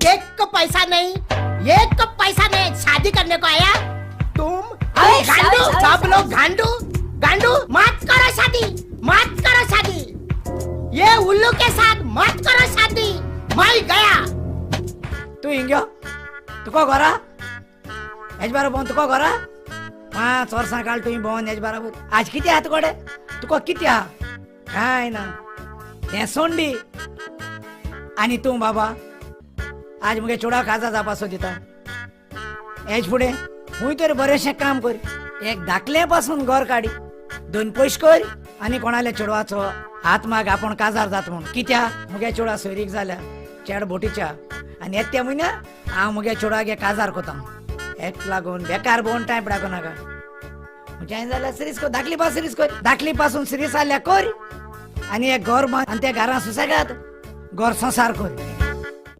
एक को पैसा नहीं, एक को पैसा नहीं, शादी करने को आया तुम। अरे, गांडू, साहब, सब लोग गांडू गांडू। मत करो शादी, मत करो शादी, ये उल्लू के साथ मत करो शादी। मैं गया। तूं हिंग यो, तुका घरा हेज बरोबर भोंवन, तुका घरा 5 वर्सां काल तुवें भोंवन हेज बरोबर। आज कितें आहा तुकडे? तुका कितें आहा? कांय ना। हें सोंडी आनी तूं बाबा आज मुगे चेडवा काजार जावपाचो दिता। हेज फुडें खूंय तरी बरेंशें काम कर, एक धाकलें पासून घर काडी, दोन पयशे कर आनी कोणाल्या चेडवाचो हात माग, आपूण काजार जात म्हूण। कित्याक मुगे चेडवा सोयरीक जाल्या चेड बोटीच्या आनी येत्या म्हयन्या हांव मुगे चेडवागे काजार कोता। हेक लागून बेकार भोंवन टायम पडाको नाका। म्हणजे जाल्यार सिरीज कर, धाकली पासून सिरीज कर, धाकली पासून सिरीज जाल्यार कर आनी एक घर बांद आनी त्या घरां सुसेगाद घर संसार कर।